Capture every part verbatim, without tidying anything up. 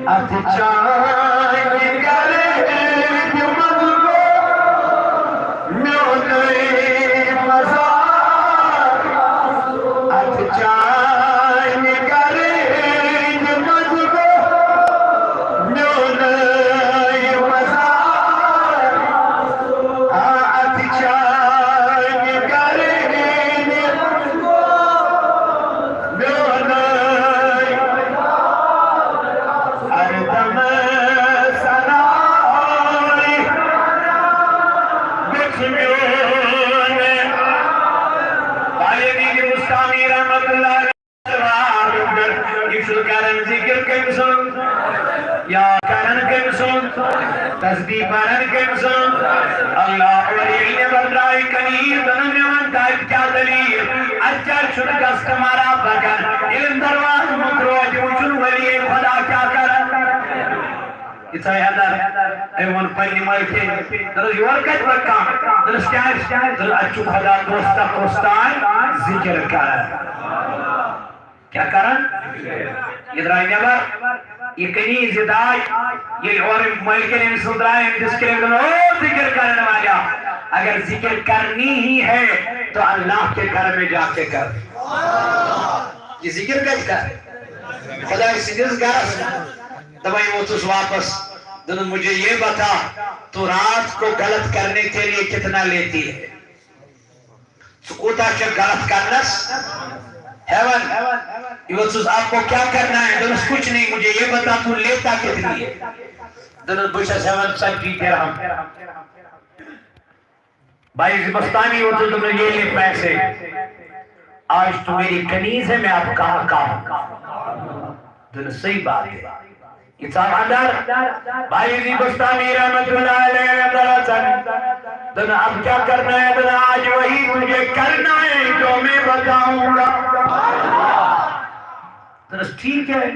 اتھ چانہِ گرِ منٛز گوٚو میونُے مزار۔ اتھ چانہِ گرِ منٛز گوٚو میونُے مزار۔ آ، اتھ چانہِ گرِ منٛز گوٚو میونُے ہردم سناے گژھِ میون۔ بالغ مستعمی رحمت اللہ علیہ۔ یہِ چھُ کران ذکر کٔمۍ سُنٛد؟ یا کران کٔمۍ سُنٛد؟ تسبیح پران کٔمۍ سُنٛد؟ اللہ۔ اور ییٚلہِ نٮ۪بر درٛاے کنیٖز، دَپان، مےٚ وَن تہٕ اَتہِ کیٛاہ دٔلیٖل؟ اَتہِ کیٛازِ چھُنہٕ کسٹمر اکھ پکان؟ ییٚلہِ دروازٕ مُکروو، اَتہِ وُچھُن ولی خدا کیٛاہ کران۔ یہِ ژاے اندر، أمۍ ووٚن پننہِ مٲلۍ کِنۍ، دوٚپُس، یورٕ کتہِ پکان؟ دوٚپُس، کیٛازِ؟ دوٚپُس، اَتہِ چھُ خدا دوستہ کُستام ذکر کران۔ کیٛاہ کران؟ یہِ درٛاے نٮ۪بر، یہِ کنیٖز، یہِ داے، ییٚلہِ اورٕ مٲلکن أمۍ سُنٛد درٛاے، أمۍ دِژ کرٛٮ۪کھ، دوٚپُن، او ذکر کرنے والا، اگر ذکر کرنی ہی ہے تو اللہ کے گھر میں جا کے کر۔ یہِ ذکر کتہِ کر؟ خداے سٕنٛدِس گرس منٛز۔ دپان ووتُس واپس، دوٚپُن، مجھے یہ بتا، تو رات کو غلط کرنے کے لیے کتنا لیتی ہے؟ ژٕ کوٗتاہ چھُکھ غلط کرنس ہٮ۪وان؟ یہِ ووٚژھُس، آپ کو کیا کرنا ہے؟ دوٚپنس، کچھ نہیں، مجھے یہ بتا، تو لیتا کتنی ہے؟ دوٚپنس، بہٕ چھَس ہٮ۪وان ژتجی درہم۔ باعث بستانی ووٚژھُس، دوٚپنس، یہ لے پیسے، آج تو میری کنیز ہے، میں آپ کہاں کہاں۔ دوٚپنس، صحیح بات ہے۔ یہِ ژاو اندر۔ باعث بستانی رحمت اللہ علیہ اندر اژان۔ دوٚپُن، اب کیا کرنا ہے؟ دوٚپُن، آج وہی تجھے کرنا ہے جو میں بتاؤں گا۔ دوٚپنس، ٹھیک ہے۔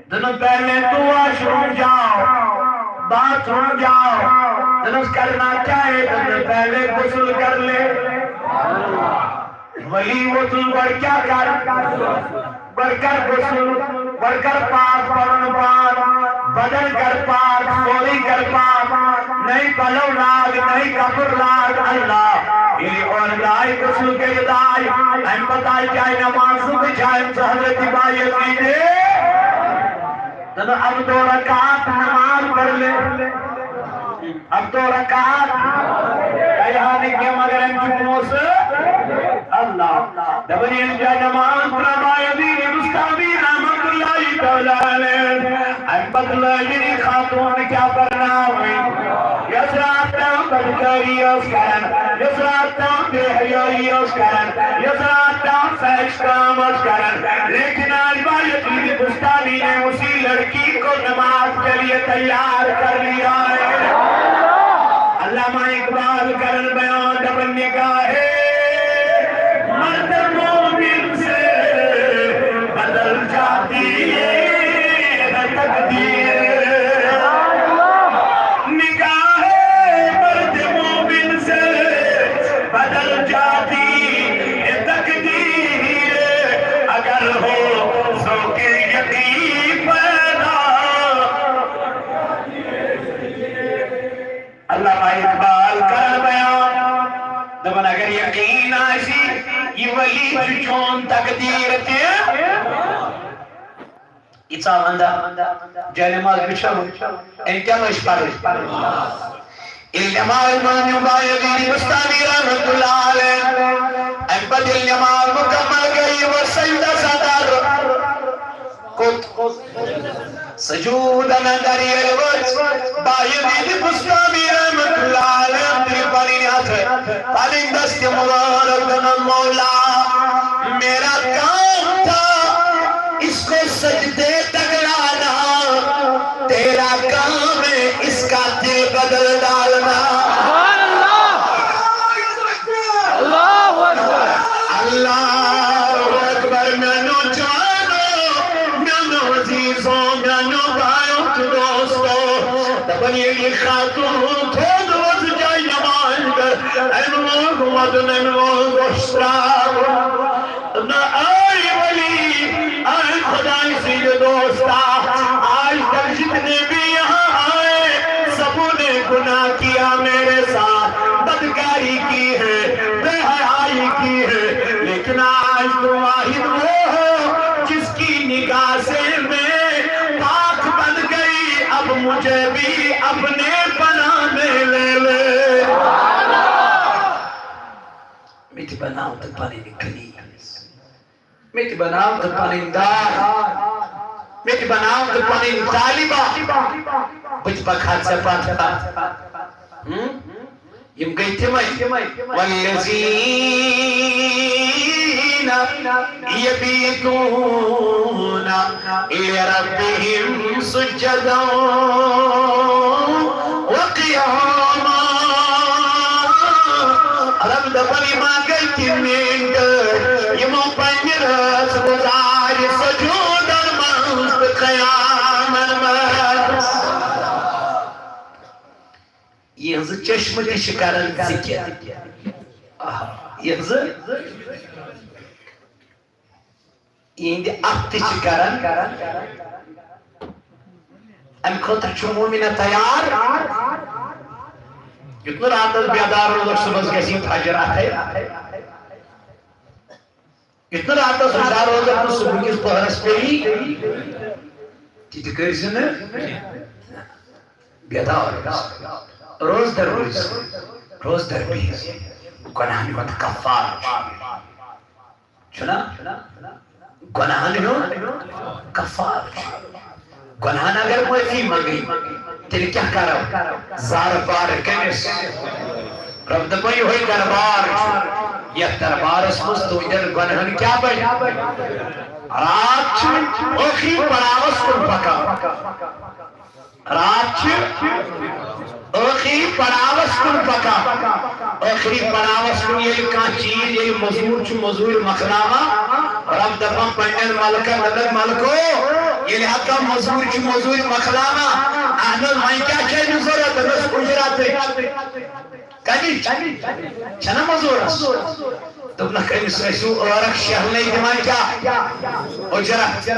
دوٚپُن، پہلے تو واش روم جاؤ، باتھ روم جاؤ۔ دوٚپنس، کرنا کیا ہے؟ دوٚپُن، پہلے غسل کر لے۔ ولی ووٚژھُن، گۄڈٕ کیٛاہ کر؟ گۄڈٕ کر غسل، گۄڈٕ کر پاک پنُن پان، بدن کر پاک، سورُے کر پاک، نٔے پلو لاگ، نٔے کپُر لاگ۔ اللہ، ییٚلہِ اورٕ درٛاے غسل کٔرِتھ آے، اَمہِ پتہٕ آے جاے نماز، سُہ وٕچھان سُہ حضرت باعث۔ دوٚپُن، اب دو رکعت نماز پڑھ لے۔ اب دو رکعت کیٛاہ ہا نہٕ کینٛہہ، مگر اَمہِ چھُ پونٛسہٕ اللہ۔ دَپان ییٚلہِ جاے نماز پرٛمایَدی بستانی رحمت اللہ تعالیٰ علیہ۔ اَمہِ پتہٕ لٲج یہِ خاتوٗن کیٛاہ پرناوٕنۍ؟ یۄس راتھ تام بدکٲری ٲس کران، یۄس راتھ تام بے حیٲیی ٲس کران، یۄس راتھ تام فحش کٲم ٲس کران، لیکن آج باعث بستانی نے اسی لڑکی کو نماز کے لیے تیار کر لیا ہے۔ علامہ اقبال کرن بیان، دپن نگاہ مرد مومن سے بدل جاتی ہے تقدیر۔ نگاہ مرد مومن سے بدل جاتی ہے تقدیر، اگر ہو ذوق یقین پیدا۔ علامہ اقبال کرن بیان، دپان اگر یقین آسی، یہ ولی چھُ چون تقدیر تہِ۔ یہِ ژاو اندر، جاے نماز بچھاو، أمۍ کیٛاہ لٔج پرٕنۍ؟ ییٚلہِ نماز منٛز نیوٗ باعث بستانی رحمت اللہ علیہ، اَمہِ پتہٕ ییٚلہِ نماز مکمل گٔے، یہِ ؤژھ سجدس اندر۔ کوٚت؟ سجودن اندر ییٚلہِ ؤژھ، باعث بستانی رحمت اللہ علیہ تُلۍ پنٕنۍ ہتھٕ، پنٕنۍ دست مبارک، دپان، مولا، میرا کام تھا اس کو سجدے تک لانا، تیرا کام ہے اس کا دل بدل ڈالنا۔ سبحان اللہ۔ اللہ اکبر۔ اللہ اکبر۔ میانو جوانو، میانو عزیزو، میانو بایو تہٕ دوستو۔ دپان ییٚلہِ یہِ خاتوٗن تھوٚد ووٚتھ جاے نمازِ پٮ۪ٹھ، أمۍ لوگ وَدُن، أمۍ لوگ وۄشتراوُن۔ نہ آے ولی، آے خداے سٕنٛدِ دوستا، آے تٔمۍ مجھے بھی اپنے بنانے لے لے۔ مےٚ تہِ بناو تہٕ پنٕنۍ قٔدیٖس۔ مےٚ تہِ بناو تہٕ پنٕنۍ دار۔ مےٚ تہِ بناو تہٕ پنٕنۍ طالبہ۔ بہٕ تہِ پکہٕ ہا ژےٚ پتہٕ پتہٕ۔ ہم؟ یِم گٔے تِمے۔ والذین یبیتون لربہم سجدا وقیاما۔ رب دپان، یِم ہا گٔے تِم میٲنۍ ٹٲٹھۍ، یِمو پننہِ رٲژ گُزارِ سجودن منٛز تہٕ قیامن منٛز۔ یِہنٛزٕ چشمہٕ تہِ چھِ کران ذِکِر۔ آہا، یِہنٛزٕ، یِہنٛدِ اَتھٕ تہِ چھِ کران۔ اَمہِ خٲطرٕ چھُ مومِنہ تیار۔ یُتھ نہٕ راتس بیدار روزکھ، صُبحس گژھِ فجر اَتھے۔ یُتھ نہٕ راتس ہُشار روزکھ تہٕ صبح کِس پہرس پیٚیہِ تہِ تہِ کٔرۍ زِ نہٕ بیدار روز۔ روزدر روز، روزدر بِہِو۔ گۄناہن ہُنٛد کفارٕ چھُ۔ چھُنا؟ گۄناہن ہُنٛد کفارٕ چھُ۔ گۄناہن اگر معٲفی منٛگٕنۍ، تیٚلہِ کیٛاہ کرو؟ زارٕ پارٕ کٔمِس؟ رب دپان، یِہوٚے دربار چھُ۔ یتھ دربارس منٛز تُہنٛدٮ۪ن گۄناہن کیٛاہ بنہِ؟ راتھ چھِ ٲخری پڑاوس کُن پکان۔ راتھ چھِ ٲخری پڑاوس کُن پکان۔ ٲخری پڑاوس کُن ییٚلہِ کانٛہہ چیٖز، ییٚلہِ مزوٗر چھُ مزوٗرۍ مۄکلاوان، رب دپان پننٮ۪ن ملکن، دپان، ملکو، ییٚلہِ ہا کانٛہہ مزوٗر چھُ مزوٗرۍ مۄکلاوان، اہن حظ، وۄنۍ کیٛاہ چھِ أمِس ضروٗرت؟ دوٚپنس، اُجرتٕچ۔ کمِچ؟ چھَنا مزوٗرس؟ دوٚپنکھ، أمِس ٲسِو ٲرکھ شیہلنے دِوان کیٛاہ؟ اُجرت۔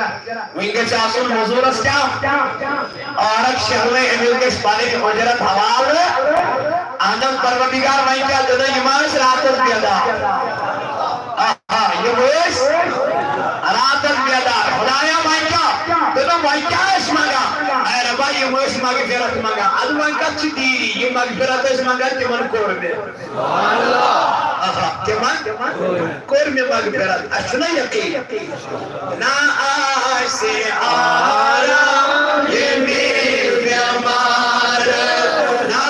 وۄنۍ گژھِ آسُن مزوٗرس کیٛاہ؟ ٲرکھ شیہلنے، أمِس گژھِ پنٕنۍ اُجرت حوالہٕ۔ اہن حظ، پروردگار، وۄنۍ کیٛاہ؟ دوٚپُن، یِم ٲسۍ راتس بیدار۔ آ، یِم ٲسۍ راتس بیدار۔ خدایا، وۄنۍ کیٛاہ؟ دوٚپُن، وۄنۍ کیٛاہ ٲسۍ منٛگان؟ اے ربا، یِم ٲسۍ مغفرت منٛگان۔ ادٕ وۄنۍ کتھ چھِ دیٖری؟ یِم مغفرت ٲسۍ منٛگان، تِمن کوٚر مےٚ۔ آہا، تِمن کوٚر مےٚ مغفرت۔ اَسہِ چھُنہ یقیٖن؟ نہ آسہِ آرام ییٚمہِ بٮ۪مارٕ، نہ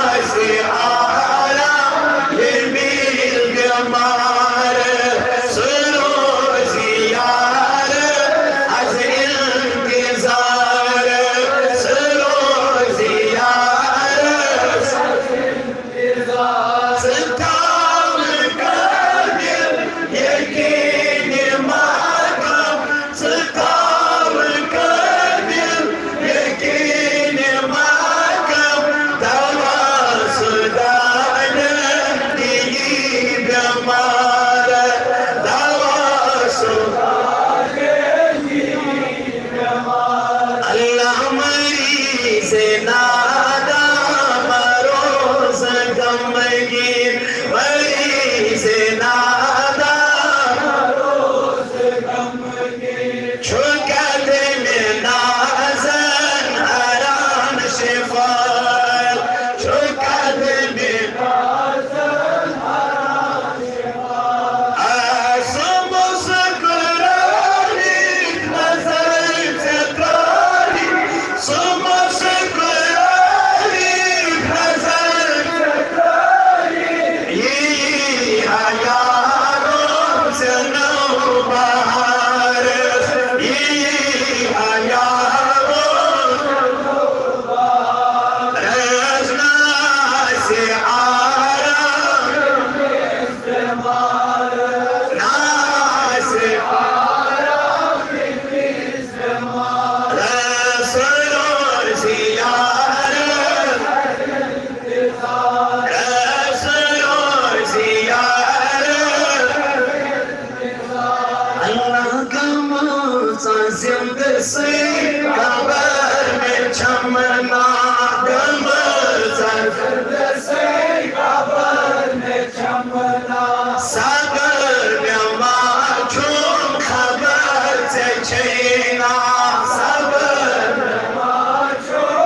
آسہِ آرام ییٚمہِ بٮ۪مارٕ، سُہ روزِ یارٕ از انتظار، سُہ روزِ یارٕ۔ ژٕ تھاو قٲبِل یقیٖن ماتم، ژٕ تھاو قٲبِل یقیٖن ماتم، دوا سُہ دانہٕ دِلی بٮ۪مار، دوا سُہ اللہ مریض ناداں مروز غمگین، مریض ناداں چھُ قدمِ نازن ہران شفا، چھُ قدمِ آسہٕ مسکرٲوِتھ نظر ژےٚ ترٛٲوِتھ، سُہ مسکرٲوِتھ نظر ژےٚ ترٛٲوِتھ۔ یی ہا یارو ژےٚ نٔو بہار، یی ہا یارو رٲژ نہ آسہِ آرام، نہ آسہِ آرام۔ رٲژ روزِ یارٕ، رٲژ روزِ یارٕ۔ اللہ گٔمٕژ زِندٕ سٕے قبر مےٚ چھَمنا، گٔمٕژ زِندٕ سٕے قبر مےٚ چھَمنا۔ صبر مےٚ ما چھُم خبر ژےٚ چھے نا، صبر مےٚ ما چھُم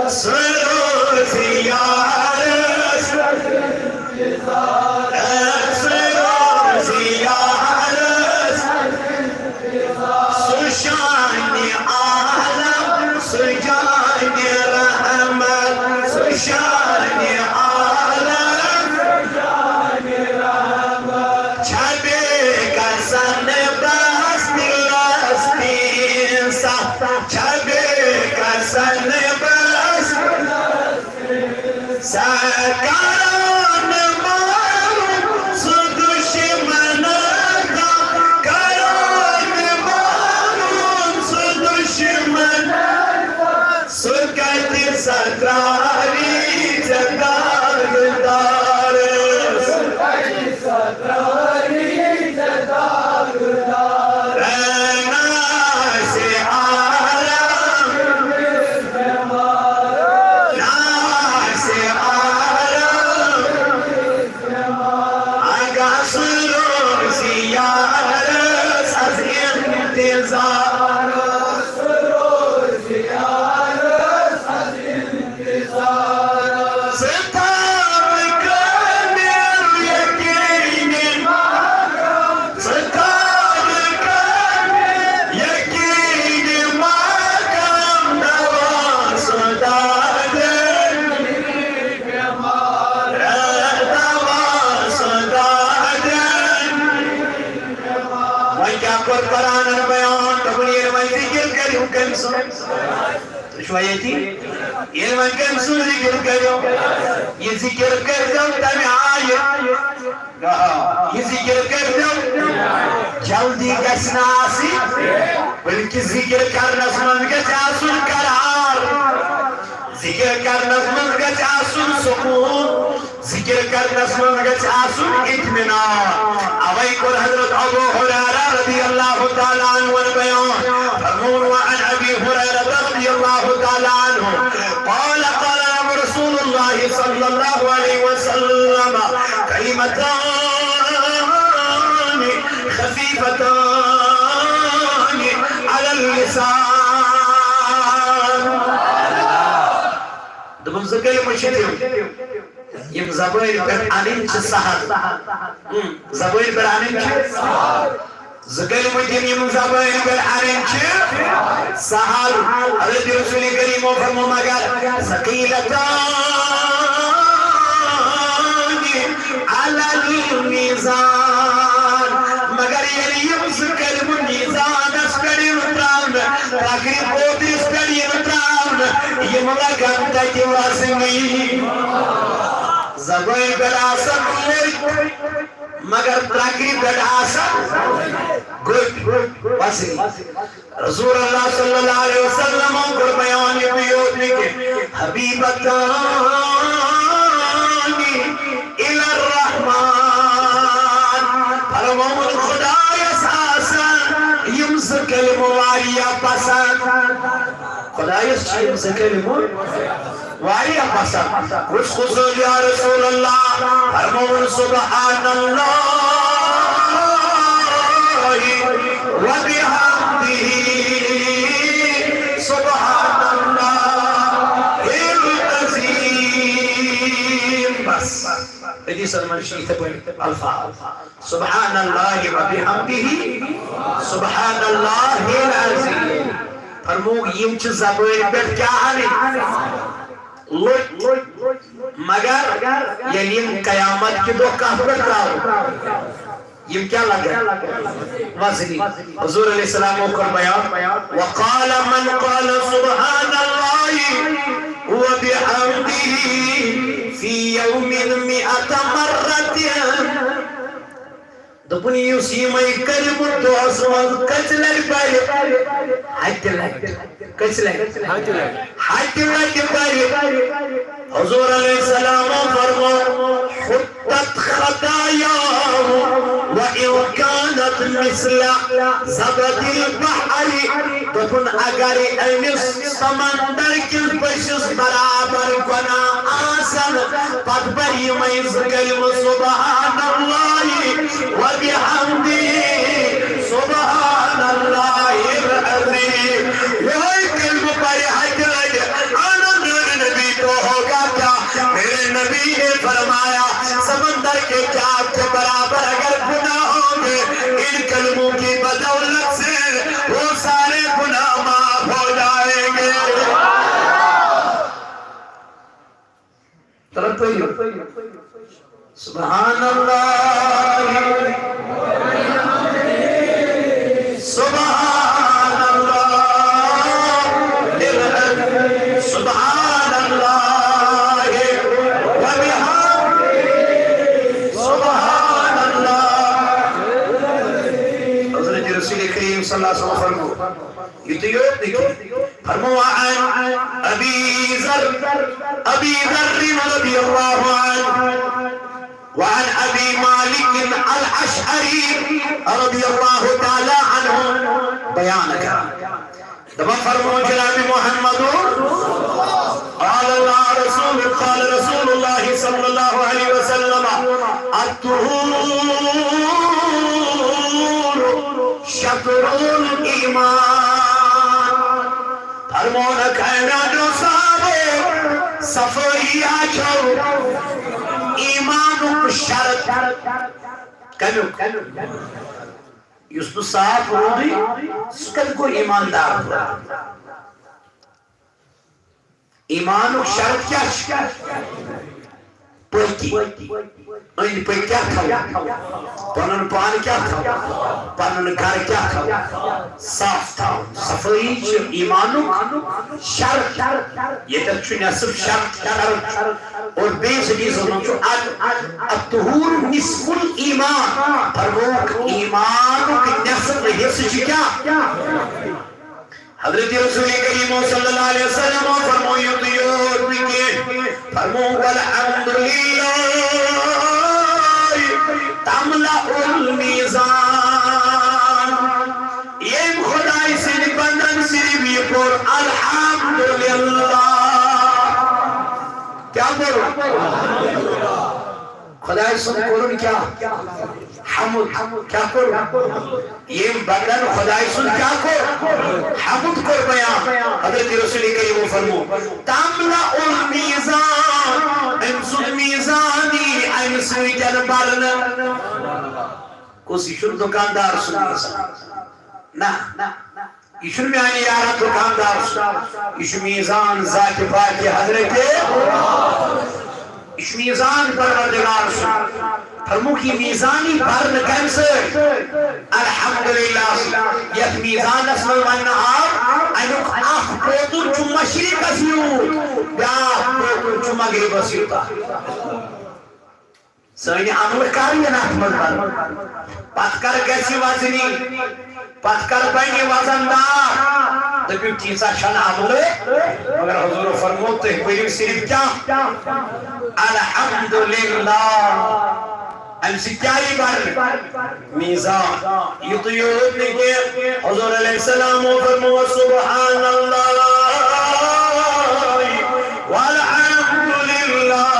سُہ روزِ یارس، سُہ روزِ یارس، سُہ شانِ عالم، سُہ جانِ رحمت، سُہ شانِ عالم۔ چھبے قسم بس دلس تین سخت، چھبے قسم بس۔ سہ کرن معلوم سُہ دشمن، کرن معلوم سُہ دشمن۔ سُہ کتہِ سۄ ترٛاوِ ژےٚ دارٕ دارٕ؟ سُہ کتہِ سۄ ترٛاوِ ژےٚ دارٕ دارٕ؟ نہ آسہِ عالم، نہ آسہِ عالم۔ اگاں سُہ روزِ یارس از انتظار۔ سُہ روزِ یارس از انتظار۔ سُہ تھاو کٲمل یقین، سُہ تھاو کٲمل یقین، مقام دوا سُہ دادن۔ وۄنۍ کیٛاہ کوٚر قرآنن بیان؟ دوٚپُن، ییٚلہِ وۄنۍ ذِکِر کٔرِو کٔمۍ سُنٛد؟ تُہۍ چھِوا ییٚتی؟ ییٚلہِ وۄنۍ کٔمۍ سُنٛد ذِکِر کٔرِو، یہِ ذِکِر کٔرۍزیو تَمہِ آیہِ۔ آ، یہِ ذِکِر کٔرۍزیو۔ جلدی گژھِ نہٕ آسٕنۍ، بلکہِ ذِکِر کرنس منٛز گژھِ آسُن قرار۔ ذِکِر کرنس منٛز گژھِ آسُن سکوٗن، ذِکِر کرنس منٛز گژھِ آسُن اطمینان۔ اوے کوٚر حضرت ابو ہریرہ رضی اللہ تعالیٰ عنہ بیان فرمون، وعن ابی ہریرہ رضی اللہ تعالیٰ عنہ قال، قال رسول اللہ صلی اللہ علیہ وسلم، کلمتان خفیفتان علی اللسان۔ دوٚپُن، زٕ کلمہٕ چھِ تِم، یِم زبٲنۍ پٮ۪ٹھ اَنٕنۍ چھِ سہل۔ اۭں، زبٲنۍ پٮ۪ٹھ اَنٕنۍ چھِ۔ زٕ کلمہٕ تِم، یِم زبٲنۍ پٮ۪ٹھ اَنٕنۍ چھِ سہل۔ حضرت رسول کریمو فرمو، مگر ثقیلتان علی المیزان، مگر ییٚلہِ یِم زٕ کلمہٕ میزانس پٮ۪ٹھ یِن تراونہٕ، تقریب اوترِس پٮ۪ٹھ یِن تراونہٕ، یِم لگن تتہِ وزنی۔ زبٲنۍ پٮ۪ٹھ آسن لٔگۍ، مگر ترکرِ پٮ۪ٹھ آسن گٔٹۍ وزنی۔ رسول اللہ صلی اللہ علیہ وسلم کوٚر بیان، یہِ یوت نہٕ کینٛہہ، حبیبتان الی الرحمن، فرمومُت، خدایس آسن یِم زٕ کلمہٕ واریاہ پسند۔ خدایس چھِ یِم زٕ کلمہٕ واریاہ پسند۔ کُس کُس یا رسول اللہ؟ فرمووُن، سبحان اللہ و بحمدہ، سبحان اللہ العظیم۔ بس، حدیثن منٛز چھِ یِتھے پٲٹھۍ الفاظ۔ سبحان اللہ و بحمدہ، سبحان اللہ العظیم۔ فرمووُکھ، یِم چھِ زبٲنۍ پٮ۪ٹھ کیٛاہ اَنٕنۍ؟ لٔٹۍ۔ مگر ییٚلہِ یِم قیامت کہِ دۄہ کَتھ پٮ۪ٹھ ترٛاوو، یِم کیٛاہ لگن؟ وزنی۔ حضور علیہ السلام کوٚر بیان، وقال من قال سبحان اللہ و بحمدہ فی یوم مئۃ مرۃ۔ دوٚپُن، یُس یِمے کلمہٕ دۄہس منٛز کٔژِ لٹہِ پرِ؟ ہتہِ لٹہِ۔ کٔژِ لٹہِ؟ ہتہِ لٹہِ۔ ہتہِ لٹہِ پرِ۔ حضور علیہ السلام فرموو، حطت خطایاہ و ان کانت مثل زبد البحر۔ دوٚپُن، اگر أمِس سمندر کِس بٔشِس برابر گۄناہ آسن، پتہٕ پرِ یِمے زٕ کلمہٕ، سبحان اللہ و بحمدہ، سبحان اللہ العظیم۔ یِہوٚے کلمہٕ پرِ ہتہِ لٹہِ، پٔرِو۔ سبحان اللہ، سبحان اللہ، سبحان اللہ، وبحمدہ، سبحان اللہ۔ حضرت رسول کریم صلی اللہ علیہ وسلم فرمو، یُتُے یوت نہٕ کینٛہہ۔ فرمو عن ابی ذر، ابی ذر رضی اللہ عنہ، وعن ابی مالک الاشعری رضی اللہ تعالی عنہ بیان کران۔ دپان فرمو جناب محمد، قال اللہ رسول، قال رسول اللہ صلی اللہ علیہ وسلم، الطہور شطر الایمان۔ فرمونا کائنات صاحب، صفائی آچھو ایمانُک شرط۔ کمیُک؟ یُس نہٕ صاف روٗدٕے، سُہ کتہِ گوٚو ایماندار؟ ایمانُک شرط کیٛاہ چھُ؟ پٔتۍ، أنٛدۍ پٔکۍ کیٛاہ تھاوُن؟ پنُن پان کیٛاہ تھاوُن؟ پنُن گرٕ کیٛاہ تھاوُن؟ صاف تھاوُن۔ صفٲیی چھِ ایمانُک شرط۔ ییٚتٮ۪تھ چھُ نٮ۪صٕف شرط، شرط۔ اور بیٚیِس حدیثس منٛز چھُ ال-، الطہور نصف الایمان۔ فرمووُکھ، ایمانُک نٮ۪صٕف حصہٕ چھُ کیٛاہ؟ حضرت رسول کریم صلی اللہ علیہ وسلم فرمو، یُتُے یوت نہٕ کینٛہہ، فرمو، والحمدللہ تملأ المیزان۔ ییٚمۍ خداے سٕنٛدۍ بندن صرف یہِ پوٚر الحمدللہ۔ کیٛاہ پوٚر؟ خداے سُنٛد کوٚرُن کیٛاہ؟ حمد۔ کیٛاہ کوٚر؟ ییٚمۍ بندن خداے سُنٛد کیٛاہ کوٚر؟ حمد کوٚر بیان۔ حضرت رسول کریم فرمو، تملأ المیزان، أمۍ سُنٛد میزان یی اَمہِ سۭتۍ برنہٕ۔ کُس؟ یہِ چھُنہٕ دُکاندار سُنٛد میزان۔ نہ، نہ۔ یہِ چھُنہٕ میانہِ یارن دُکاندار سُنٛد، یہِ چھُ میزان ذاتِ پاکِ حضرت، یہِ چھُ میزان پروردگار سُنٛد۔ فرمووُکھ، یہِ میزان یی برنہٕ کَمہِ سۭتۍ؟ الحمدللہ۔ یَتھ میزانس منٛز وننہٕ آو، اَمیُک اکھ پوتُر چھُ مشرقس یوٗت، بیٛاکھ پوتُر چھُ مغربس یوٗتاہ۔ سٲنۍ عملہٕ کر یِن اتھ منٛز برنہٕ؟ پتہٕ کر گژھِ وزنی؟ پتہٕ کر بنہِ وزن دار؟ دٔپِو، تیٖژاہ چھنہٕ عملہٕ۔ مگر حضور فرموو، تُہۍ پٔرِو صرف کیٛاہ؟ الحمدللہ۔ امہِ سۭتۍ کیٛاہ یی برنہٕ؟ میزان۔ یُتُے یوت نہٕ کینٛہہ، حضور علیہ السلام فرموو، سبحان اللہ والحمدللہ۔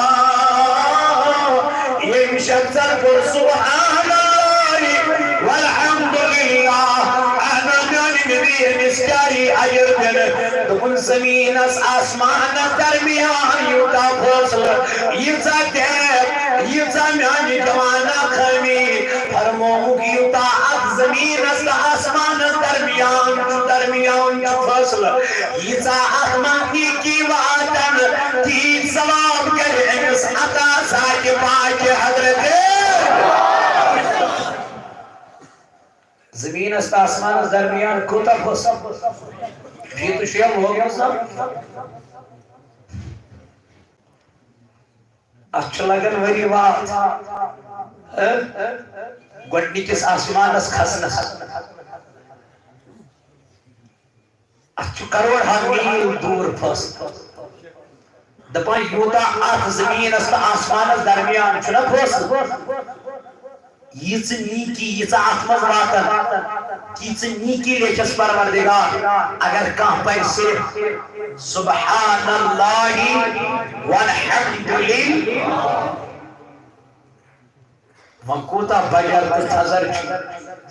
ییٚمۍ شخصن پوٚر سبحان اللہ والحمدللہ، اہن میانہِ نبی، أمِس کیٛاہ یی اجر دِنہٕ؟ دوٚپُن، زٔمیٖنس آسمانس درمیان یوٗتاہ فٲصلہٕ، ییٖژاہ gap، ییٖژاہ میانہِ جوانا خٲمی۔ فرمووُکھ، یوٗتاہ اتھ زٔمیٖنس تہٕ آسمانس درمیان چھُ، درمیان چھُ فٲصلہٕ، ییٖژاہ اتھ منٛز نیکی واتن، تیٖژ ثواب کرِ أمِس عطا ذاتِ پاکِ حضرت۔ زٔمیٖنس تہٕ آسمانس درمیان کوٗتاہ فٲصلہٕ؟ فیٖتہٕ چھُ یا لوگمُت زن؟ اتھ چھُ لگان ؤری واد، ہہ؟ گۄڈٕنِکِس آسمانس کھسنس۔ اتھ چھُ کروڑ ہن میٖل دوٗر فٲصلہٕ۔ دپان، یوٗتاہ اتھ زٔمیٖنس تہٕ آسمانس درمیان چھُنہ فٲصلہٕ، ییٖژٕ نیکی ییٖژاہ اتھ منٛز واتن، تیٖژٕ نیکی لیکھٮ۪س پروردگار۔ اگر کانٛہہ پرِ صرف سبحان اللہ والحمد للہ، وۄنۍ کوٗتاہ بجر تہٕ تھزر چھُ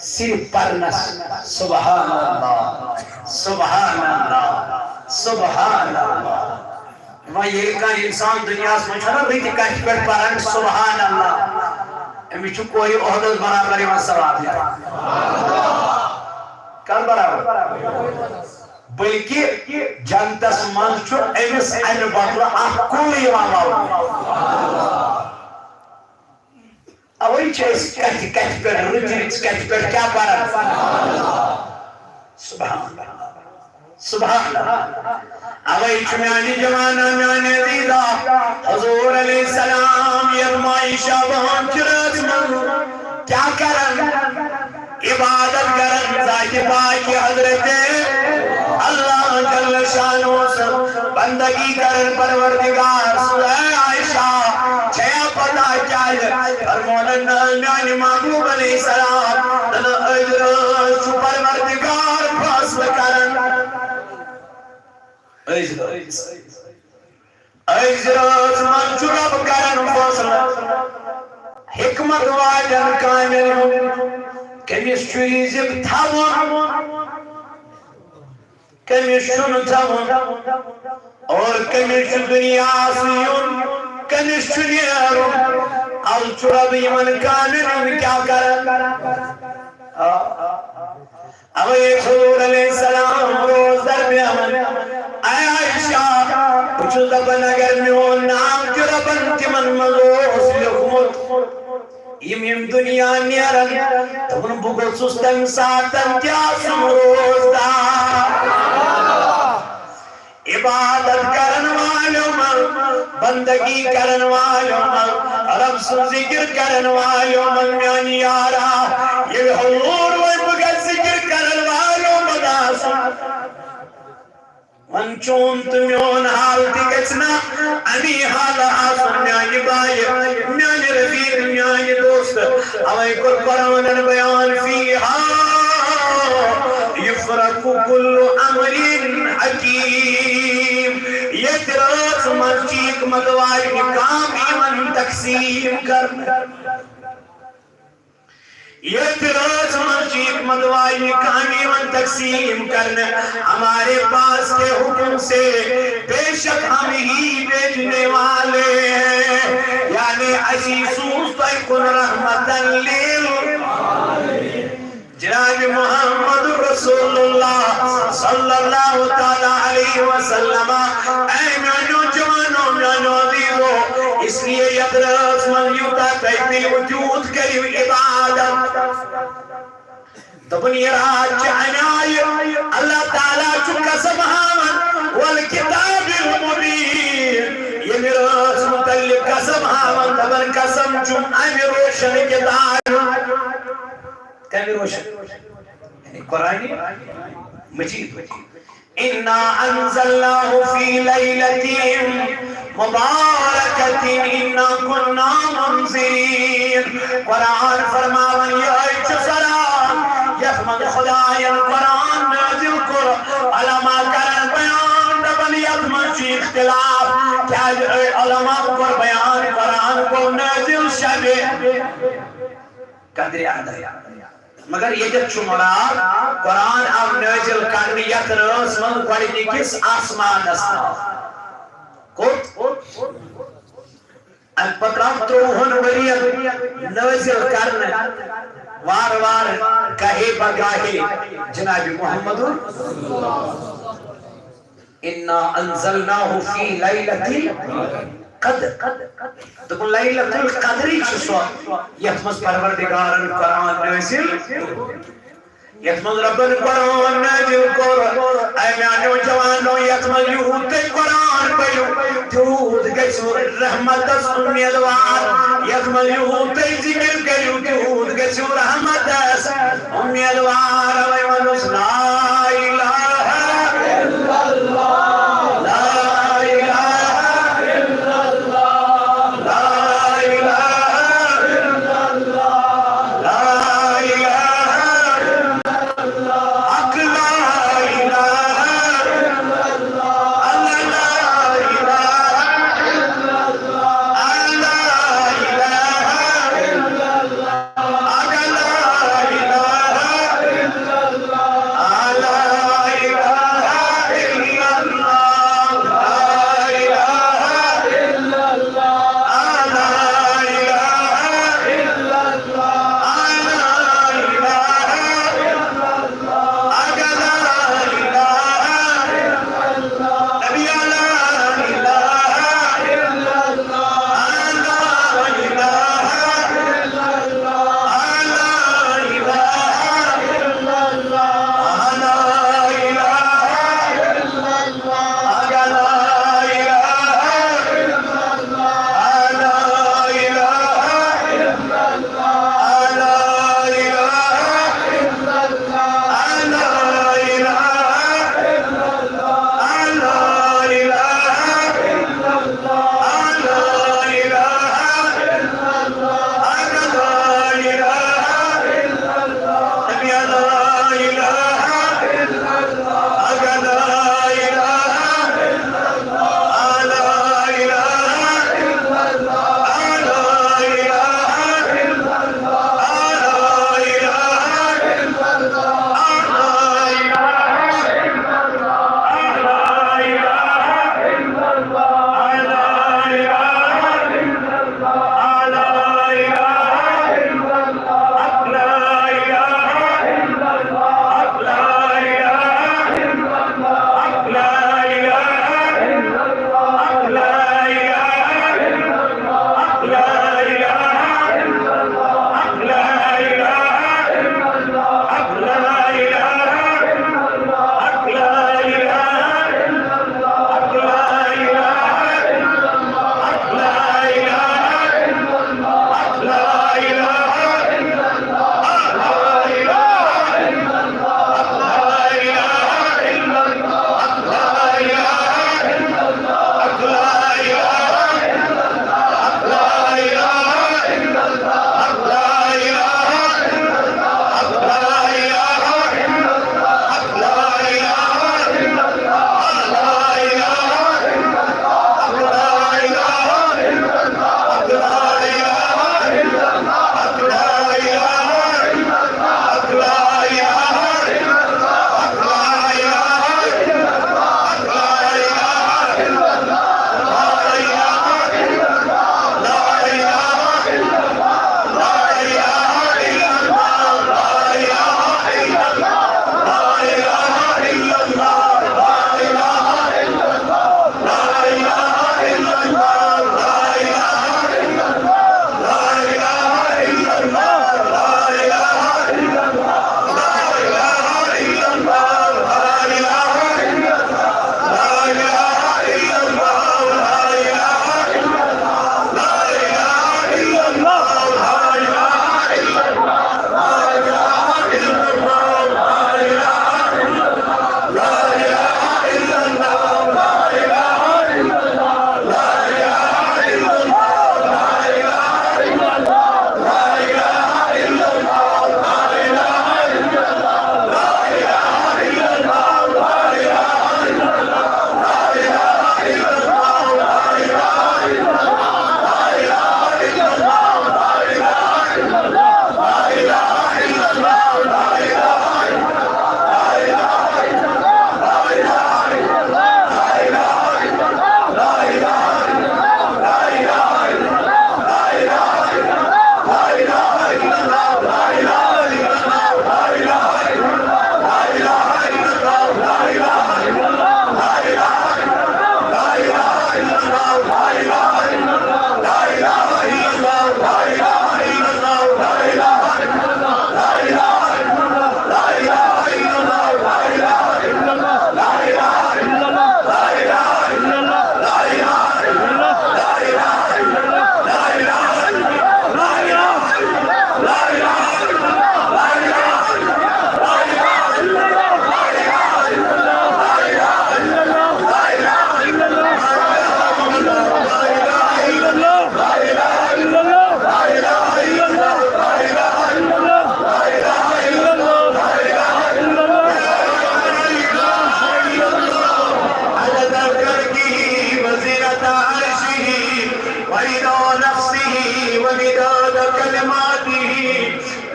صرف پرنس، سبحان اللہ، سبحان اللہ، سبحان اللہ۔ وۄنۍ ییٚلہِ کانٛہہ اِنسان دُنیاہَس منٛز چھُنہ رٕتہِ کَتھِ پٮ۪ٹھ پَران، سبحان اللہ، أمِس چھُ کوہِ اُحدَس برابر یِوان ثواب یِوان۔ کَتھ برابر؟ بلکہ جنتس منٛز چھُ أمِس اَمہِ بدلہٕ اکھ کُل یِوان لبنہٕ۔ اوے چھِ أسۍ کتھِ کتھِ پٮ۪ٹھ، رٕژِ رٕژِ کتھِ پٮ۪ٹھ کیٛاہ پران؟ سبحان اللہ۔ سبحان اللہ۔ اوے چھُ میانہِ جوانہ، میانہِ عزیزہ، حضور علیہ السلام ییٚلہِ ماہِ شعبان چھِ رٲژ منٛز کیٛاہ کران؟ عبادت کران ذاتِ پاکِ حضرت اللہ جل شانہ سٕنٛز بندگی کران پروردگار سٕنٛز۔ اے عائشہ، چھیا پتہ کیٛازِ؟ فرمونن نہ، میانہِ محبوب علیہ السلام، نہ، نہ، أزۍ رٲژ چھُ پروردگار فٲصلہٕ کران۔ أزۍ رٲژ۔ أزۍ رٲژ منٛز چھُ رب کران فٲصلہٕ حکمت واجٮ۪ن کامٮ۪ن ہُنٛد۔ کٔمِس چھُ رزق تھاوُن، کٔمِس چھُنہٕ تھاوُن، اور کٔمِس چھُ دُنیاہَس یُن، کٔمِس چھُ نیرُن۔ از چھُ رب یِمن کامٮ۪ن ہُنٛد کیٛاہ کران؟ آ۔ اوے حضور علیہ السلام روز درمیان، اے عائشہ، بہٕ چھُس دپان، اگر میون ناو تہِ ربن تِمن منٛز اوس لیوٗکھمُت، یِم یِم دُنیا نیرن، دوٚپُن، بہٕ گوٚژھُس تَمہِ ساتن تہِ آسُن روزدار۔ عبادت کرن والٮ۪و منٛز، بندگی کرن والٮ۪و منٛز، رب سُنٛد ذکر کرن والٮ۪و منٛز، میانہِ یارا، ییٚلہِ حضور وۄنۍ بہٕ گژھٕ ذکر کرن والٮ۪و منٛز آسُن، وۄنۍ چون تہٕ میون حال تہِ گژھِ نہ اَمی حالہٕ آسُن، میانہِ بایہِ، میانہِ رفیق، میانہِ دوست۔ اوے کوٚر قرآنن بیان، فیہا یفرق کل امر حکیم۔ ییٚتہِ رٲژ منٛز چھِ حکمت واجنہِ کامہِ یِوان تقسیٖم کرنہٕ۔ ییٚتہِ رٲژ منٛز چھِ حکمت واجنہِ کامہِ یِوان تقسیٖم کرنہٕ۔ ہمارے پاس کے حکم سے بے شک ہم ہی بھیجنے والے ہیں۔ یعنی اسی سوز تۄہہِ کُن رحمتن لِل۔ جناب محمد رسول اللہ صلی اللہ تعالیٰ علیہ وسلم۔ اے میانیو جوانو، میانیو عزیزو، اس لیے یتھ رٲژ منٛز یوٗتاہ تۄہہِ پیٚیِو تیوٗت کٔرِو عبادت۔ دوٚپُن، یہِ راتھ چھِ اَمہِ آیہِ اللہ تعالیٰ چھُ قسم ہاوان، والکتاب المبین۔ ییٚمہِ رٲژ مُتعلق قسم ہاوان، دَپان، قسم چھُم اَمہِ روشن کِتابہِ۔ کَمہِ روشن؟ یعنی قرآن مجید۔ انا انزلناہ فی لیلۃ مبارکۃ انا کنا منذرین۔ قرآن فرماوان، یہِ چھُ سۄ راتھ یَتھ منٛز خدایَن قرآن نٲزِل کوٚر۔ علماء کرن بیان، دَپان، یَتھ منٛز چھُ اختلاف، کیازِ أڑۍ علماء کوٚر بیان، قرآن گوٚو نٲزِل شبِ قدرِ اندر۔ مگر ییٚتٮ۪تھ چھُ مراد، قرآن آو نٲزِل کرنہٕ یَتھ رٲژ منٛز گۄڈٕنِکِس آسمانَس منٛز۔ کوٚت؟ اَمہِ پتہٕ آو ترٛۆوُہَن ؤرین نٲزِل کرنہٕ وارٕ وارٕ، گاہے بہ گاہے، جناب محمد۔ انا انزلناہ فی لیلۃ القدر۔ دوٚپُن، لیلۃ القدرٕے چھُ سۄ، یَتھ منٛز پروردگارن قرآن نٲزِل، یَتھ منٛز ربن قرآن نٲزِل کوٚر۔ اے میانیو جوانو، یَتھ منٛز یوٗت تُہۍ قرآن پٔرِو، تیوٗت گژھِو رحمتس اُمیدوار۔ یَتھ منٛز یوٗت تُہۍ ذِکِر کٔرِو، تیوٗت گژھِو رحمتس امیدوار۔ اوے وَنُس، لا الہ الا اللہ، لا الہ الا اللہ، لا الہ الا اللہ، لا الہ الا اللہ، حق لا الہ الا اللہ، لا الہ الا اللہ، لا الہ الا اللہ۔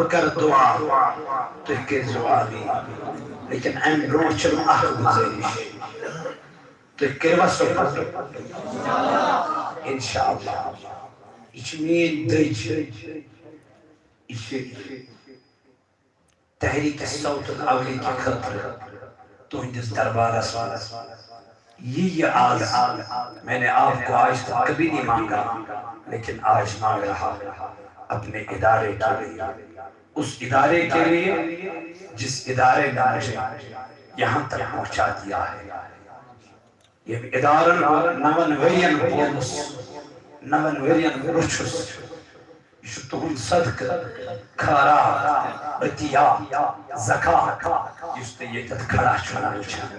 بہٕ کرٕ دُعا، تُہۍ کٔرۍزیو آمیٖن۔ لیکن اَمہِ برونٛٹھ چھِ مےٚ اکھ گُزٲرِش، تُہۍ کٔرِوا سُہ پَتہٕ؟ اِنشاءاللہ۔ یہِ چھِ میٛٲنۍ دٔج، یہِ چھِ تحریک صوت الاولی کہِ خٲطرٕ تُہٕنٛدِس دربارس منٛز۔ یہ، یہ آج، میں نے آپ کو آج تک کبھی نہیں مانگا، لیکن آج مانگ رہا ہوں اپنے ادارے کے لیے، اس ادارے کے لیے جس ادارے نے مجھے یہاں تک پہنچا دیا ہے۔ ییٚمہِ ادارن بہٕ نَوَن ؤرین پوٚرمُس، نَوَن ؤرین رُچھُس، یہِ چھُ تُہُنٛد صدقہٕ، خٲرات، عطیات، زکات، یُس تُہۍ ییٚتٮ۪تھ کھڑا چھِو وٕچھان۔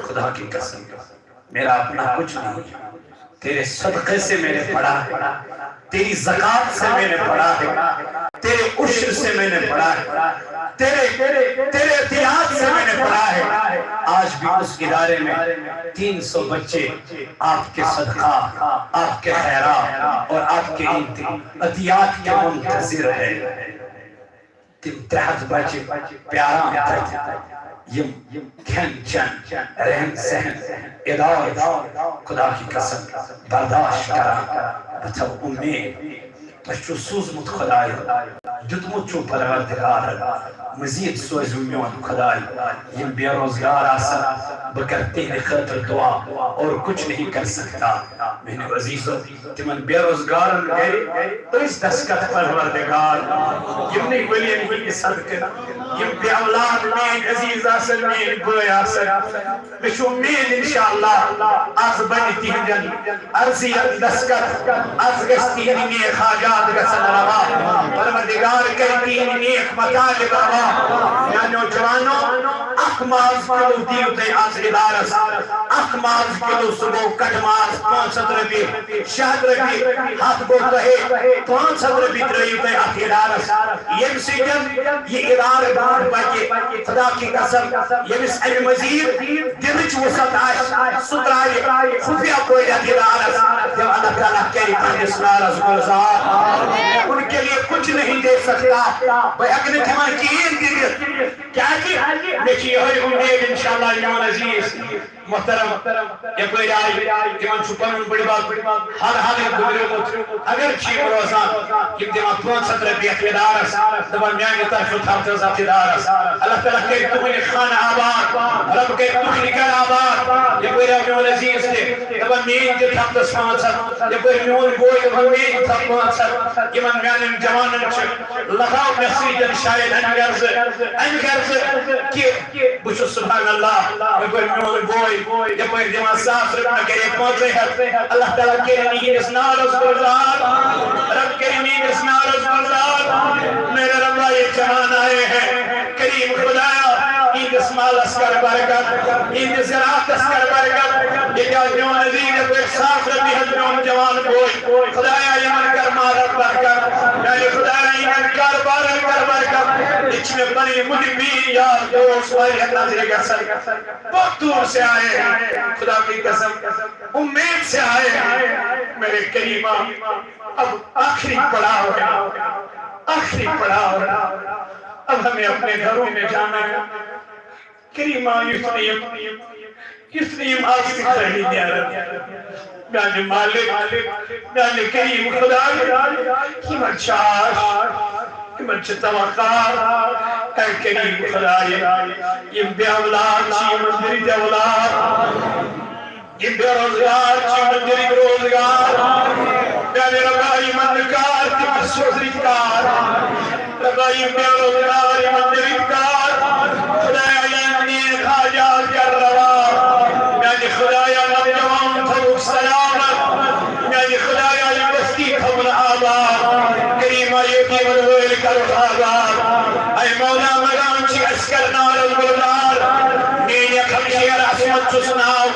خدا کی قسم، میرا اپنا کچھ نہیں، تیرے صدقے سے میں نے پڑھا ہے، تیری زکات سے میں نے پڑھا ہے، تیرے عشر سے میں نے پڑھا ہے، تیرے، تیرے عطیات سے میں نے پڑھا ہے۔ آج بھی اس ادارے میں تین سو بچے آپ کے صدقہ، آپ کے خیرات اور آپ کے ان عطیات کے منتظر ہے۔ تِم ترٛےٚ ہَتھ بچہِ پیاران تَتہِ، یِم کھٮ۪ن چٮ۪ن، رہن سہن، علاج، خدا کی قسم، برداشت کران۔ بہٕ تھاوٕ اُمید، تۄہہِ چھُو سوٗزمُت خۄدایَن، دیُتمُت چھُو پروردگارَن، مزید سوٗزِو میون خۄداے۔ یِم بے روزگار آسن، بہٕ کرٕ تِہنٛدِ خٲطرٕ دعا، اور کچھ نہیں کر سکتا۔ میانیو عزیزو، تِمن بے روزگارن گرِ أسۍ دستخط پروردگار، یِمنٕے ؤلین ہٕنٛدِ صدقہٕ، یِم بے اولاد میٲنۍ عزیز آسن، میٲنۍ بٲے آسن، مےٚ چھُ اُمید انشاءاللہ از بنہِ تِہنٛدٮ۪ن عرضی دستخط، از گژھِ تِہنٛدۍ نیک حاجات گژھن روا۔ پروردگار کرِ تِہنٛدۍ نیک مطالب روا۔ میانیو جوانو، اکھ ماز کلو دِیِو تُہۍ از ادارس، اکھ ماز کلو، سُہ گوٚو کٹہٕ ماز پانٛژھ ہتھ رۄپیہِ، شےٚ ہتھ رۄپیہِ، ہتھ گوٚو تۄہے، پانٛژھ ہتھ رۄپیہِ ترٲیِو تُہۍ اتھ ادارس، ییٚمہِ سۭتۍ یہِ ادارٕ برونٛٹھ پکہِ۔ خدا کی قسم، ییٚمِس امہِ مزید دِنٕچ وُسعت آسہِ، سُہ ترٛاوِ خفیہ پٲٹھۍ اتھ ادارس۔ تہٕ اللہ تعالیٰ کرِ تُہنٛدِس نارس گُلزار۔ ان کے لیے کچھ نہیں دے سکتا، بہٕ ہٮ۪کہٕ نہٕ تِمن کِہیٖنۍ تہِ دِتھ۔ کیازِ مےٚ چھِ یِہوٚے اُمید، انشاءاللہ، میون عزیز محترم، یپٲرۍ آیہِ، تِمن چھُ پنُن بٕڈِبب ہر حالٕے گُزریومُت۔ اگر چھِ یِم روزان، یِم دِوان پانٛژھ ہتھ رۄپیہِ یتھ ادارس، دپان، میانہِ طرفہٕ تھاو تہٕ اتھ ادارس۔ اللہ تعالیٰ کرِ تُہنٛدِ خانہٕ آباد، رب کرِ تُہنٛدِ گرٕ آباد۔ یپٲرۍ آو میون عزیز تہِ، دپان، میٲنۍ تہِ تھاو تس پانٛژھ ہتھ۔ یپٲرۍ میون بوے، دپان، میٲنۍ تہِ تھاو پانٛژھ ہتھ۔ یِمن میانٮ۪ن جوانن چھِ لگاو مےٚ سۭتۍ شاید امہِ غرضہٕ، امہِ غرضہٕ کہِ بہٕ چھُس سبحان اللہ، یپٲرۍ میون بوے، یپٲرۍ دِوان ساس رۄپیہِ، مےٚ کرے پانٛژے ہتھ۔ اللہ تعالیٰ کرِ میٲنِس نارس گُلزار، رب کرِ میٲنِس نارس گُلزار۔ میرے ربا، یہ جوان آئے ہیں، کریم خدایا، یِہنٛدِس مالس کر برکت، یِہنٛدِس زراعتس کر برکت۔ ییٚتہِ آو میون عزیز، یپٲرۍ ساس رۄپیہِ ہٮ۪تھ میون جوان بوے۔ خدایا، یِمن کر مالس برکت۔ میانہِ خدایا، یِمن کاربارن کر برکت۔ ییٚتہِ چھِ مےٚ پنٕنۍ محبین یار دوس واریاہ نظرِ گژھان۔ بہت دور سے آئے ہیں، خدا کی قسم، امید سے آئے ہیں۔ میرے کریمہ، اب آخری پڑاؤ ہے، آخری پڑاؤ ہے۔ اب ہمیں اپنے گھروں میں جانا ہے۔ کریمہ، یُتھ نہٕ یِم، یُتھ نہٕ یِم آز تہِ خٲلی نیرن۔ میانہِ مالک، میانہِ کریم خدایا، یِمن چھِ آش، یِمن چھِ توقع۔ اے کریم خدایا، یِم بے اولاد چھِ، یِمن دِ رٕتۍ اولاد۔ یِم بے روزگار چھِ، یِمن دِ رٕتۍ روزگار۔ میانہِ ربا، یِمن نہٕ کار، تِمن سوز رٕتۍ کار۔ ربا، یِم بے روزگار، یِمن دِ رٕتۍ کار۔ خدایا، یِم نیک حاجات کر روا۔ میانہِ خدایا، نوجوان تھاوُکھ سلامت۔ میانہِ خدایا، یہِ بستی تھاوُن آباد۔ کریما، یتیمن وٲلۍ کرُکھ آباد۔ اے مولا، مگان چھِ اسہِ کر نارن گُلزار۔ میٲنۍ اکھ ہمشیر عصمت چھُس ناو۔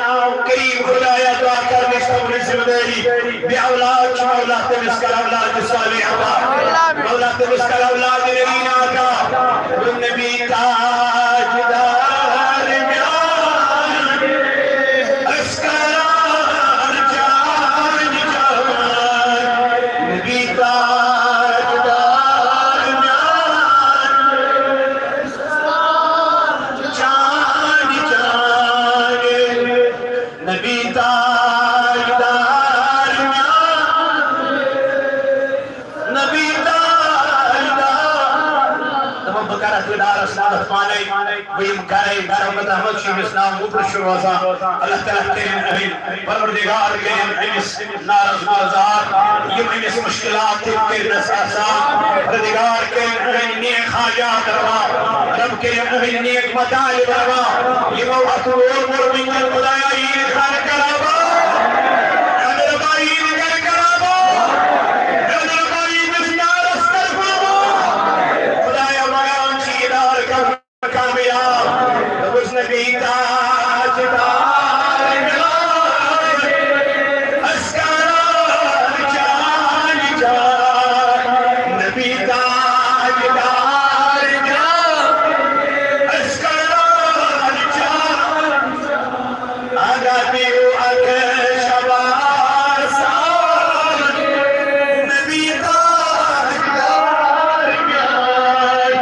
کریم خدایا، دعا کرنٕچ تھاوُن ذمہ دٲری۔ بے اولاد چھُ، مولا، تٔمِس کر اولاد صالح عطا۔ مولا، تٔمِس کر اولاد نبی عطا۔ نبی تاجدار میانہِ اسکران جان جان۔ نبی تاجدار دارس نارس پانے، بہٕ یِم گرے گرم مزاحمت چھِ أمِس ناو مُبرٕ چھُ روزان۔ اللہ تعالیٰ کٔرِن أمِس، پروردگار کٔرِن أمِس نارس گُلزار یِم أمِس مُشکِلات تِم کٔرِنَس آسان۔ پروردگار کٔرِن أہٕنٛدۍ نیک حاجات روا، رب کٔرِن أہٕنٛدۍ نیک مطالب روا۔ یِمو اَتھ ووٚر ووٚر وٕنکٮ۪ن خدایا عیٖد خانہٕ کرابا، ربا عیٖد گرٕ کرابا، ربا عیٖد نارس کربابا۔ خدایا مَران چھِ یہِ دار کر کامیاب۔ دوٚپُس نبی تاجدار میون، اسکران چانہِ جان۔ نبی تاجدار میون، اسکران چانہِ جان۔ اگا پیو اکھ شباسان، نبی تاجدار میون،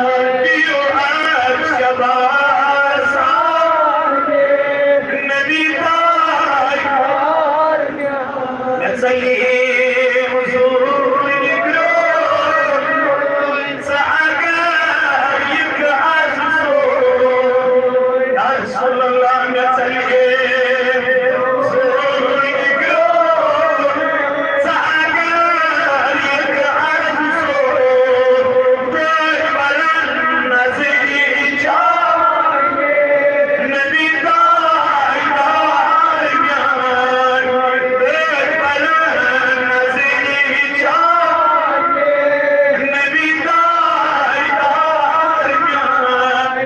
پیو اکھ شباسان، نبی تاجدار میون۔ مےٚ ژَلے حضوٗرٕنۍ گرٛوٗنۍ، ژٕ اگر یِکھ آز سون۔ یا رسول اللہ، مےٚ ژَلے حضوٗرٕنۍ گرٛوٗنۍ، ژٕ اگر یِکھ آز سون۔ بہٕ بَلَن نظری چاوان، نبی تاجدار میون۔ بہٕ بَلَن نظری چاوان، نبی تاجدار میون۔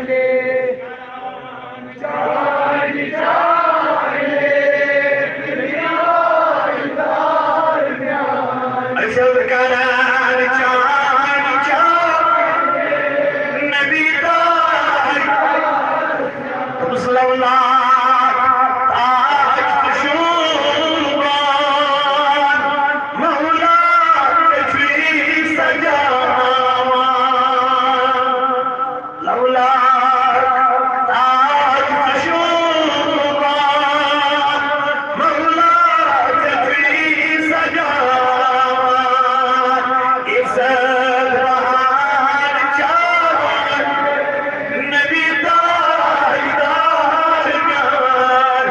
أسۍ حظ کران چانہِ چاو نبی تاج۔ دوٚپُس لولا تاج تہٕ شوٗبان، مولا ژےٚ چھُے سجاوان۔ لولا تاج تہٕ شوٗبان، مولا ژےٚ چھُے سجاوان۔ عزت بہان چاوان، نبی تاجدار میون۔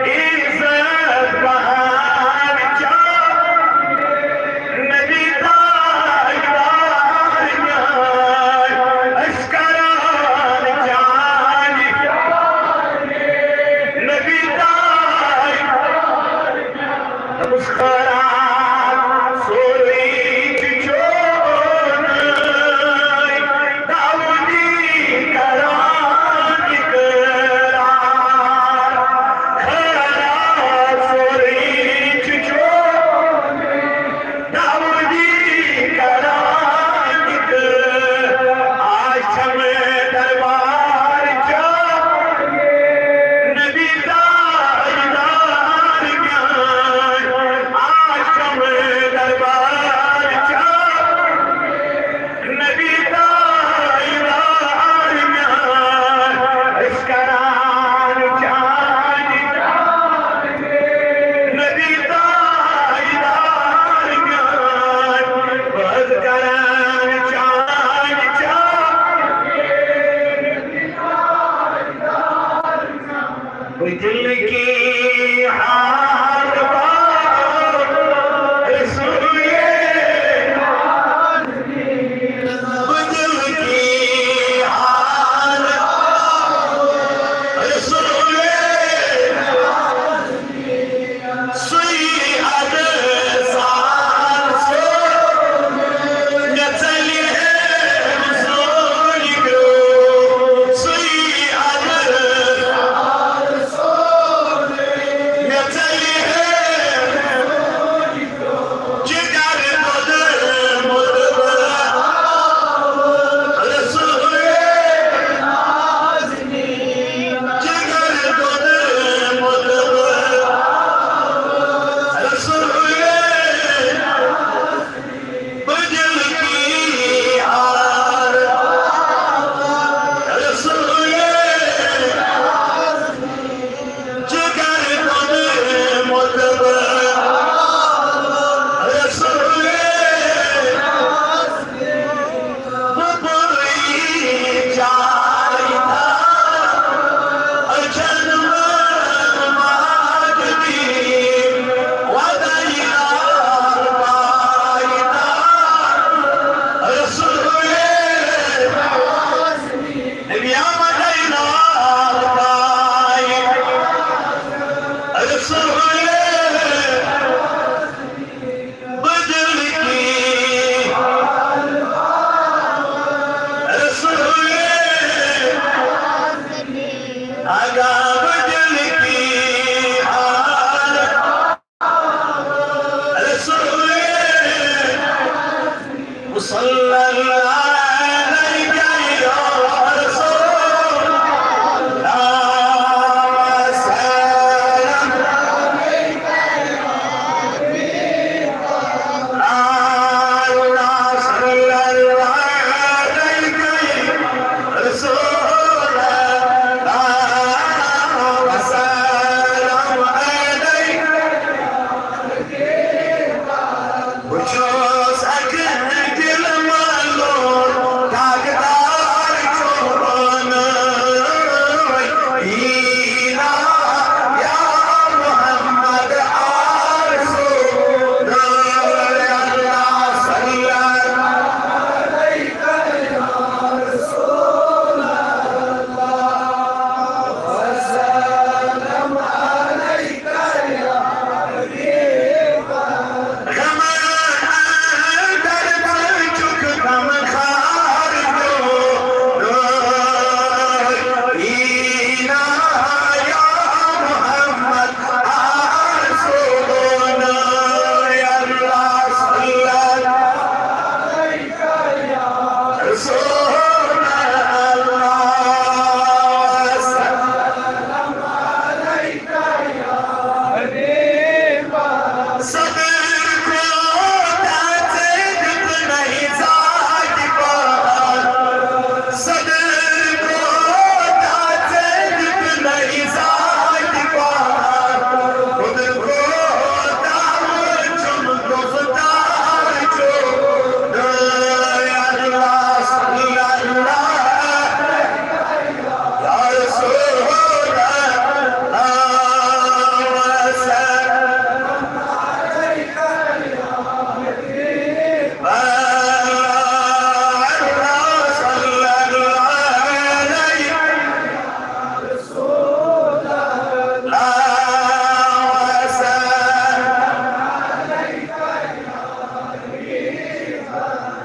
عزت بہان چاوان، نبی تاجدار میون۔ أسۍ کران چانہِ نبی تاج۔ دوٚپُس خٲرات سورُے چھُ چونُے، داوودی کران اقرار۔ خٲرات سورُے چھُ چونُے، داوودی کران تہٕ آز چھم دربار چاو نبی تاجدار میون۔ آز چھم دربار چاو نبی تاجدار میون۔ أسۍ کران چانہِ نبی تاجدار میون، بہٕ حظ کران چانہِ چاو۔ بہٕ دِلہٕ کی حال باو رسولے، بہٕ دِلہٕ کی حال باو رسولے۔ سُے اَدٕ سان سُہ مےٚ ژَلہِ ہے سُہ نِگرو۔ سُے اَدٕ سان سُہ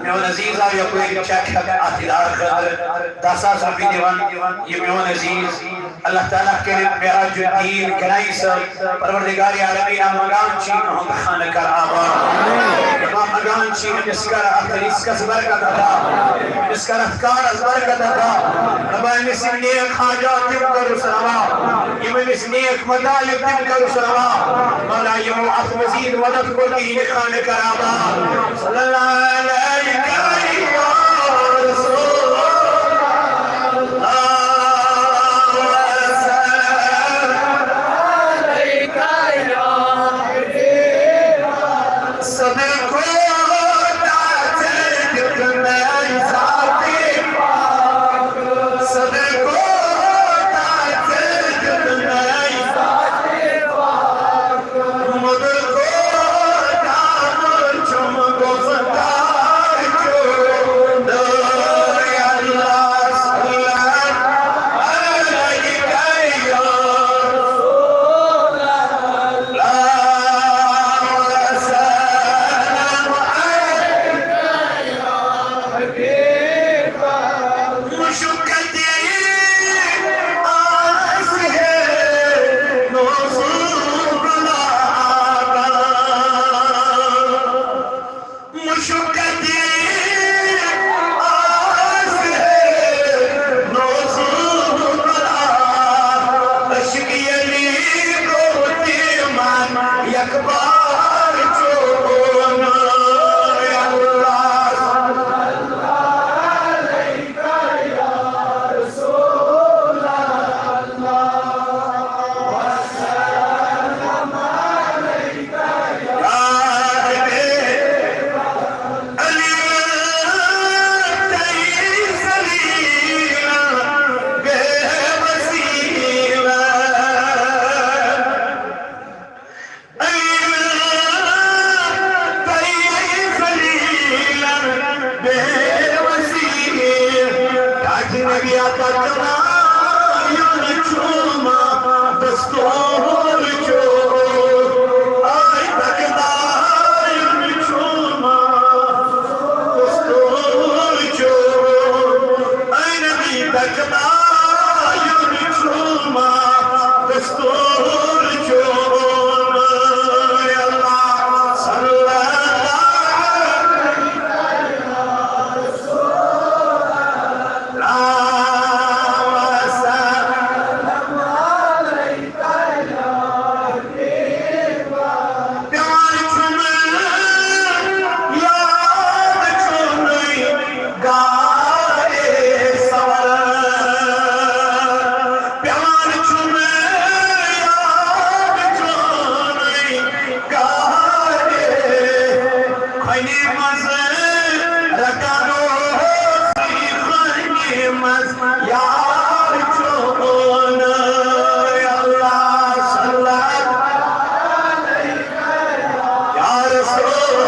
میون عزیز آو یپٲرۍ چیک ہٮ۪تھ اتھ ادارٕ خٲطرٕ دَہ ساس رۄپیہِ دِوان۔ یہِ میون عزیز، اللہ تعالیٰ کٔرِن معراج الدین گنایی صٲب، پروردگار عالمین، منگان چھِ یِہُنٛد خانہٕ کر آباد۔ دپان منگان چھِ أمِس کر اتھ رزقس برکت عطا، أمِس کر اتھ کارس برکت عطا۔ دپان أمِس یِم نیک حاجات تِم کٔرُس روا، یِم أمِس نیک مطالب تِم کٔرُس روا۔ مولا یِمو اتھ مزید مدد کوٚر تِہنٛدِ خانہٕ کر آباد۔ صلی اللہ علیہ یا رسول اللہ۔ صدر کو تاج دکھنائی ذاتی پاک، صدر کو تاج دکھنائی ذاتی پاک، مدر کو تاج چم گفتار کیوں؟ یا اللہ، صلی اللہ علیہ یا رسول اللہ۔